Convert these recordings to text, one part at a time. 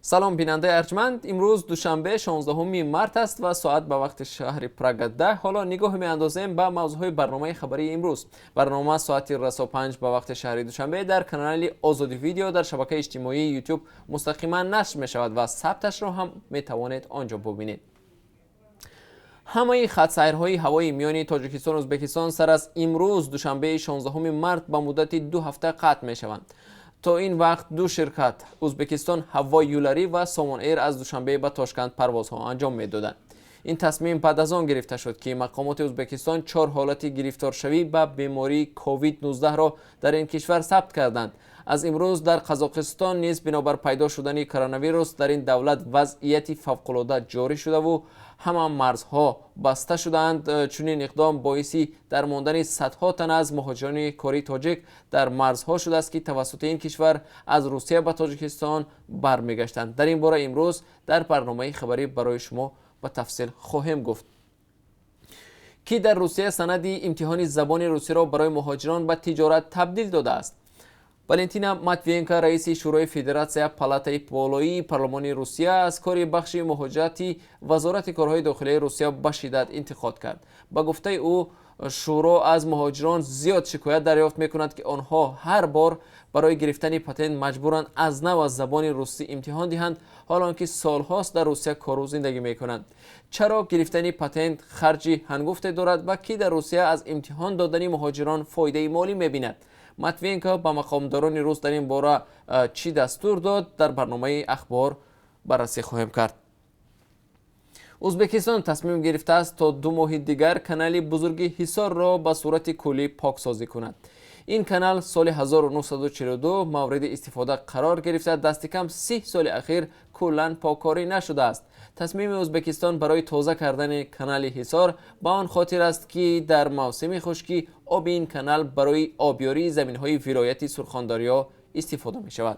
Салом, бинандаи арҷманд. Имрӯз душанбе, 16 март аст ва соат ба вақти шаҳри Прага 10. Ҳоло нигоҳ меандозем ба мавзӯъҳои барномаи хабарии имрӯз. Барнома соати расо 5 ба вақти шаҳри Душанбе дар канали Озодӣ Видео дар шабакаи иҷтимоии Ютуб мустақиман нашр мешавад ва сабташро ҳам метавонед он ҷо бубинед. Ҳамаи хатсайрҳои ҳавои миёни Тоҷикистону Ӯзбекистон сар аз имрӯз, душанбеи 16 март, ба муддати 2 ҳафта қатъ мешаванд. То ин вақт ду ширкат, Ӯзбекистон Ҳавои Юлари ва Сомон Эйр, аз Душанбе ба Тошканд парвозҳо анҷом медоданд. Ин тасмим баъд аз он гирифта шуд, ки мақомоти Ӯзбекистон чор ҳолати гирифторшавӣ ба бемории COVID-19-ро дар ин кишвар сабт карданд. Аз имрӯз дар Қазоқистон низ бинобар пайдо шудани коронавирус дар ин давлат вазъияти фавқулода ҷорӣ шудаву ҳама марзҳо баста шудаанд. Чунин иқдом боиси дармондани садҳо тан аз муҳоҷирони кории тоҷик дар марзҳо шудааст, ки тавассути ин кишвар аз Русия ба Тоҷикистон бармегаштанд. Дар ин бора имрӯз дар барномаи хабарӣ барои шумо ба тафсил хоҳем гуфт. Ки дар Русия санади имтиҳони забони русиро барои муҳоҷирон ба тиҷорат табдил додааст? Валентина Матвиенко, раиси Шӯрои Федератсия, палатаи болоии парлумони Русия, аз кори бахши муҳоҷирати Вазорати корҳои дохилии Русия ба шиддат интиқод кард. Ба гуфтаи ӯ, шӯро аз муҳоҷирон зиёд шикоят дарёфт мекунад, ки онҳо ҳар бор барои гирифтани патент маҷбуранд аз нав аз забони русӣ имтиҳон диҳанд, ҳол он ки солҳост дар Русия кору зиндагӣ мекунанд. Чаро гирифтани патент харҷи ҳангуфте дорад ва кӣ дар Русия аз имтиҳон додани муҳоҷирон фоидаи молӣ мебинад? Матвиенко ба мақомдорони рус дар ин бора чӣ дастур дод, дар барномаи ахбор баррасӣ хоҳем кард. Ӯзбекистон тасмим гирифтааст, то 2 моҳи дигар канали бузурги Ҳисорро ба сурати куллӣ поксозӣ кунад. Ин канал соли 1942 мавриди истифода қарор гирифта, дасти кам 30 соли ахир куллан поккорӣ нашудааст. Тасмими Ӯзбекистон барои тоза кардани канали Ҳисор ба он хотир аст, ки дар мавсими хушкӣ оби ин канал барои обёрии заминҳои вилояти Сурхондарё истифода мешавад.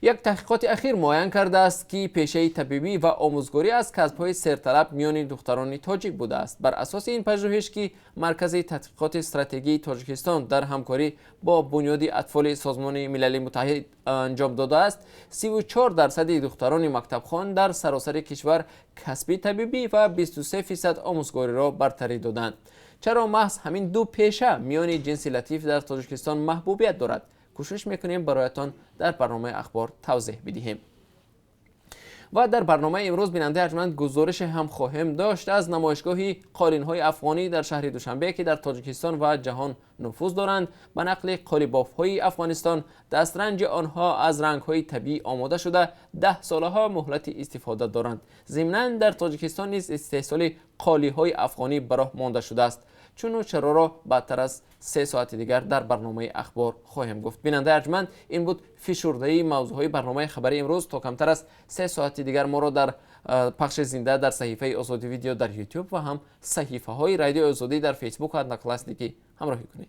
Як таҳқиқоти ахир муайян кардааст, ки пешаи табибӣ ва омӯзгорӣ аз касбҳои серталаб миёни духтарони тоҷик будааст. Бар асоси ин пажӯҳиш, ки Маркази таҳқиқоти стратегии Тоҷикистон дар ҳамкорӣ бо Бунёди атфоли Созмони Милали Муттаҳид анҷом додааст, 34 дарсади духтарони мактабхон дар саросари кишвар касби табибӣ ва 23 фисад омӯзгориро бартарӣ доданд. Чаро маҳз ҳамин ду пеша миёни ҷинси латиф дар Тоҷикистон маҳбубият дорад, кӯшиш мекунем бароятон дар барномаи ахбор тавзеҳ бидиҳем. Ва дар барномаи имрӯз, бинандаи арҷманд, гузорише ҳам хоҳем дошт аз намоишгоҳи қолинҳои афғонӣ дар шаҳри Душанбе, ки дар Тоҷикистон ва ҷаҳон нуфуз доранд. Ба нақли қолибофҳои Афғонистон, дастранҷи онҳо аз рангҳои табиӣ омода шуда, 10 солаҳо муҳлати истифода доранд. Зимнан дар Тоҷикистон низ истеҳсоли қолиҳои афғонӣ ба роҳ монда шудааст. Чуну чароро баъдтар аз 3 соати дигар дар барномаи ахбор хоҳем гуфт. Бинандаи арҷманд, ин буд фишурдаи мавзӯъҳои барномаи хабари имрӯз. То камтар аз 3 соати дигар моро дар пахши зинда дар саҳифаи Озодӣ Видео дар Ютуб ва ҳам саҳифаҳои Радиои Озодӣ дар Фейсбук ва Одноклассники ҳамроҳӣ кунед.